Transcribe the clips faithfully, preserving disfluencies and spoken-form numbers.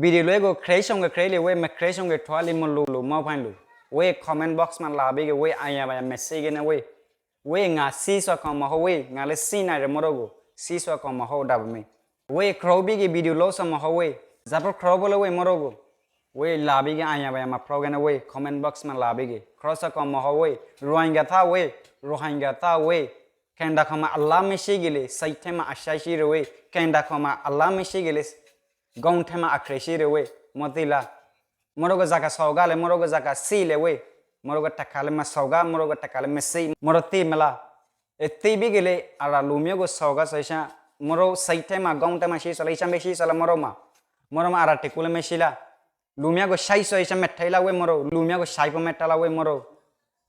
video လၢအဂီၢ် creation က create လံဝဲ မ creation က ထွဲလံ မလူၤလူၤ မီၢ်ဖဲလူၤ ဝဲ comment box မၤလၤဘံက့ၤ ဝဲ အါညါဘၣ်ယၤ message က့ၤန့ၣ်ဝဲ ဝဲ ငါစံးစ့ၢ်ကီးမီၢ်ဟီၣ်ဝဲ ငါလၢစံးနၤရ့ၣ် မီၢ်ရိၣ်ကီၢ် စံးစ့ၢ်ကီးမီၢ်ဟီၣ်ဒၣ်ပမ့ၢ် ဝဲ ခီဖျိဘံက့ၤ video လီၤစ့ၢ်မီၢ်ဟီၣ်ဝဲ စးဖီ ခီဖျိလၢဝဲ မီၢ်ရိၣ်ကီၢ် ဝဲ လၤဘံက့ၤ အါညါဘၣ်ယၤ မၤ pro က့ၤန့ၣ်ဝဲ comment box မၤလၤဘံက့ၤ ခီဖျိစ့ၢ်ကီးမီၢ်ဟီၣ်ဝဲ ရိၣ်ဟင်ဂျာသးဝဲ ရိၣ်ဟင်ဂျာသးဝဲ Canada ခီမး အလါမ့ၢ်ဆှံက့ၤလံ စံးထဲမး အဆှံဆှံရ့ၣ်ဝဲ Canada ခီမး အလါမ့ၢ်ဆှံက့ၤလံ ဂီၢ်ထဲမး အချ့ဆှံရ့ၣ်ဝဲ မီၢ်သ့ၣ်လၢ မီၢ်ရိၣ်ကစၢ်ကစီၣ်ဂၤလဲၣ် မီၢ်ရိၣ်ကစၢ်ကစံးလဲၣ်ဝဲ မီၢ်ရိၣ်ကတခါလၢမစီၣ်ဂၤ မီၢ်ရိၣ်ကတခါလၢမစံး မီၢ်ရိၣ်သ့ၣ်မလါ အသ့ၣ်ဘံက့ၤလံ အရၤ လူၤမၠိကစီၣ်ဂၤစီဆှံ မီၢ်ရိၣ်စံးထဲမး ဂီၢ်ထဲမး ဆှံစ့ၢ်လၢ အံၤဆှံမ့ၢ်ဆှံစ့ၢ်လၢ မီၢ်ရိၣ်မး မီၢ်ရိၣ်မး အရၤ တကူလၢမ့ၢ်ဆှံလၢ လူၤမၠိကဆှံစ့ၢ် အံၤဆှံမ့ၢ်ထဲလၢဝဲ မီၢ်ရိၣ် လူၤမၠိကဆှံဖိမ့ၢ်ထဲလၢဝဲ မီၢ်ရိၣ်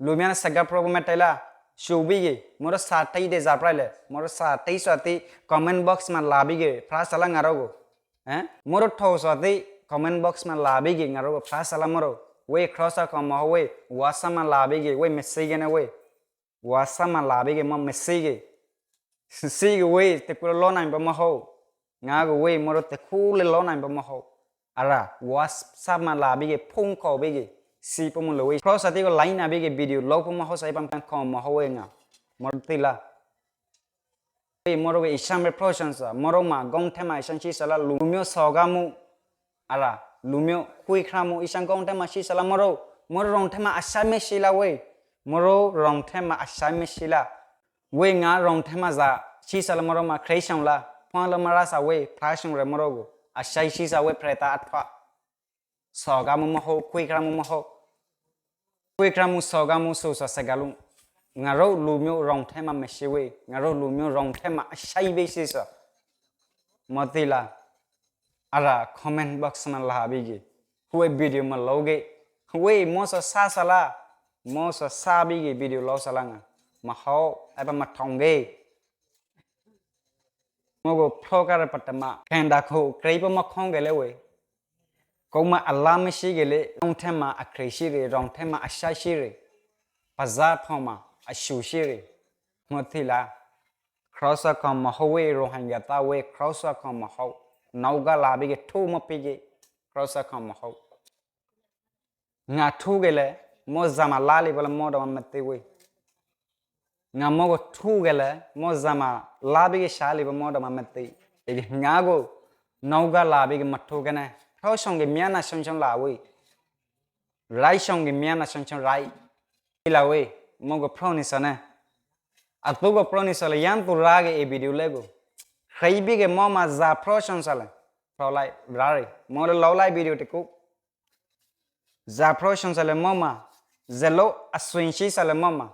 လူၤမၠိန့ၣ် စဲးကါဖျိဖိမ့ၢ်ထဲလၢ စူၤဘံက့ၤ မီၢ်ရိၣ်စးတံၢ်ဒဲးစးပြဲလဲၣ် မီၢ်ရိၣ်စးတံၢ်စ့ၢ်သ့ comment box မၤလၤဘံက့ၤ ဖျါစ့ၢ်လၢ ငါရိၣ်ကီၢ် မီၢ်ရိၣ်ထိၣ်စ့ၢ်သ့ comment box မၤလၤဘံက့ၤ ငါရိၣ်ကီၢ် ဖျါစ့ၢ်လၢ မီၢ်ရိၣ် ဝဲ ခီဖျိစ့ၢ်ကီးမီၢ်ဟီၣ်ဝဲ WhatsApp မၤလၤဘံက့ၤ ဝဲ message က့ၤန့ၣ်ဝဲ WhatsApp မၤလၤဘံက့ၤ မီၢ် message က့ၤ စံးက့ၤဝဲ တကူလၢလီနၢ်ပမီၢ်ဟီၣ် ငါကဝဲ မီၢ်ရိၣ်တကူလၢလီနၢ်ပမီၢ်ဟီၣ် အရၤ WhatsApp မၤလၤဘံက့ၤ ဖီခိၣ်ဘံက့ၤ စံးပမုၢ်လၢဝဲ ခီဖျိစ့ၢ်သ့ၣ်ကီး လၢနၢ်ဘံက့ၤ video လီဖိမီၢ်ဟီၣ်စ့ၢ် ယပၢ်ကီၢ်မီၢ်ဟီၣ်ဝဲ ငါ မီၢ်ရိၣ်သ့ၣ်လၢ မီၢ်ရိၣ်က အံၤဆှံမ့ၢ် pro ဆှံစ့ၢ် မီၢ်ရိၣ်မး ဂီၢ်ထဲမး အံၤဆှံဆှံစ့ၢ်လၢ လူၤမၠိစီၣ်ဂၤမူ အရၤ လူၤမၠိခွံခရၣ်မူ အံၤဆှံဂီၢ်ထဲမး ဆှံစ့ၢ်လၢ မီၢ်ရိၣ် မီၢ်ရိၣ်ရိၣ်ထဲမး အဆှံမ့ၢ်ဆှံလၢဝဲ မီၢ်ရိၣ်ရိၣ်ထဲမး အဆှံမ့ၢ်ဆှံလၢ ဝဲ ငါရိၣ်ထဲမးစး ဆှံစ့ၢ်လၢ မီၢ်ရိၣ်မး creation လၢ ဖီလၢမၤရၢစ့ၢ်ဝဲ ဖျါဆှံရ့ၣ် မီၢ်ရိၣ်ကီၢ် အဆှံဆှံစ့ၢ်ဝဲ ဖရဲးတၢ်အထွး စီၣ်ဂၤမူမီၢ်ဟီၣ် ခွံခရၣ်မူမီၢ်ဟီၣ် ခွံခရၣ်မူ စီၣ်ဂၤမူ စူၤစ့ၢ် စဲးကါလူ ငါရိၣ်လူၤမၠိရိၣ်ထဲမး မ့ၢ်ဆှံဝဲ ငါရိၣ်လူၤမၠိရိၣ်ထဲမး အဆှံဘံဆှံစ့ၢ် မီၢ်သ့ၣ်လၢ အရၤ comment box မၤလၤဘံက့ၤ ဝဲ video မၤလီၤက့ၤ ဝဲ မီၢ်စီၤစၢ်စ့ၢ်လၢ မီၢ်စီၤစၢ်ဘံက့ၤ video လီၤစ့ၢ်လၢ ငါ မီၢ်ဟီၣ် အပၢ်မၤထီၣ်က့ၤ မီၢ်ကဖျိကရပတမး Canada ခိၣ် ကြၢးပမီၢ်ခီက့ၤလၢဝဲ ကိးမးအလါမ့ၢ်ဆှံက့ၤလံ ရိၣ်ထဲမးအချ့ဆှံရ့ၣ် ရိၣ်ထဲမးအဆှံဆှံရ့ၣ် ပစၢဖီမးအစူၤဆှံရ့ၣ် မီၢ်သ့ၣ်လၢ ခီဖျိစ့ၢ်ကီးမီၢ်ဟီၣ်ဝဲ ရိၣ်ဟင်ဂျာသးဝဲ ခီဖျိစ့ၢ်ကီးမီၢ်ဟီၣ် နီၢ်ဂၤလၤဘံက့ၤ ထူမီၢ်ပံက့ၤ ခီဖျိစ့ၢ်ကီးမီၢ်ဟီၣ် ငါထူက့ၤလၢ မီၢ်စၢ်မၤလါလံပှၤလၢ မီၢ်ဒီးမၤမ့ၢ်သ့ဝဲ ငါမီၢ်ကထူက့ၤလၢ မီၢ်စၢ်မၤလါဘံက့ၤ ဆှံလံပှၤ မီၢ်ဒီးမၤမ့ၢ်သ့ အံၤ ငါကီၢ် နီၢ်ဂၤလၤဘံက့ၤ မၤထူက့ၤန့ၣ် ဖျိစ့ၢ်ကီး မျက်နှာ ဆုံးရှုံး လၢဝဲ ရၢၢ်စ့ၢ်ကီး မျက်နှာ ဆုံးရှုံး ရၢၢ် လၢဝဲ မီၢ်ကဖျိန့ၢ်စ့ၢ်န့ၣ် အသုကဖျိန့ၢ်စ့ၢ်လၢ ယင်းသူရၢ်က့ၤ အံၤ video လၢကီၢ် ဃ့ဘံက့ၤ မီၢ်မးစၢ်ဖျိစ့ၢ်စ့ၢ်လၢ ဖျိလၢ ရၢၢ် မီၢ်လၢလီၤလၢ video တကူ စၢ်ဖျိစ့ၢ်စ့ၢ်လၢ မီၢ်မး စၢ်လၢအစွင်ဆှံစ့ၢ်လၢ မီၢ်မး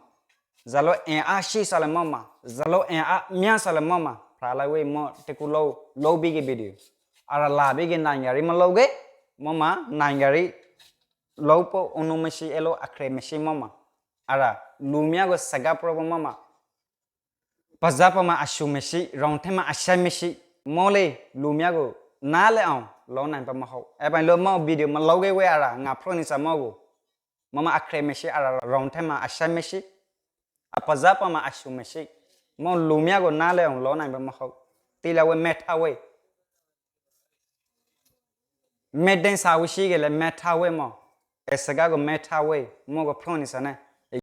စၢ်လၢအင်အားဆှံစ့ၢ်လၢ မီၢ်မး စၢ်လၢအင်အားများစ့ၢ်လၢ မီၢ်မး ဖျါလၢဝဲ မီၢ်တကူလီၤ လီၤဘံက့ၤ video အရၤလၤဘံက့ၤ နိုင်ငံရေး မၤလီၤက့ၤ မီၢ်မး နိုင်ငံရေး လီၤပအိၣ်နူမ့ၢ်ဆှံ အဲၣ်လိအချ့မ့ၢ်ဆှံ မီၢ်မး အရၤ လူၤမၠိကစဲးကါဖျိဖိ မီၢ်မး ပစၢဖီမးအစူၤမ့ၢ်ဆှံ ရိၣ်ထဲမးအဆှံမ့ၢ်ဆှံ မီၢ်လၢ လူၤမၠိက နားလည်အောင် လီနၢ်ပမီၢ်ဟီၣ် အဲၣ်ပၢၢ်လၢ မီၢ် video မၤလီၤက့ၤဝဲအရၤ ငါဖျိန့ၢ်စ့ၢ်မီၢ်ကီၢ် မီၢ်မးအချ့မ့ၢ်ဆှံ အရၤ ရိၣ်ထဲမးအဆှံမ့ၢ်ဆှံ အပစၢဖီမးအစူၤမ့ၢ်ဆှံ မီၢ်လူၤမၠိက နားလည်အောင် လီနၢ်ပမီၢ်ဟီၣ် သ့လၢဝဲ မဲထၢ်ဝဲ မဲဒဲစၢ်ဝံၤဆှံက့ၤလၢ မဲထၢ်ဝဲ မီၢ် ကစဲးကါကီၢ် မဲထၢ်ဝဲ မီၢ်ကဖျိန့ၢ်စ့ၢ်န့ၣ်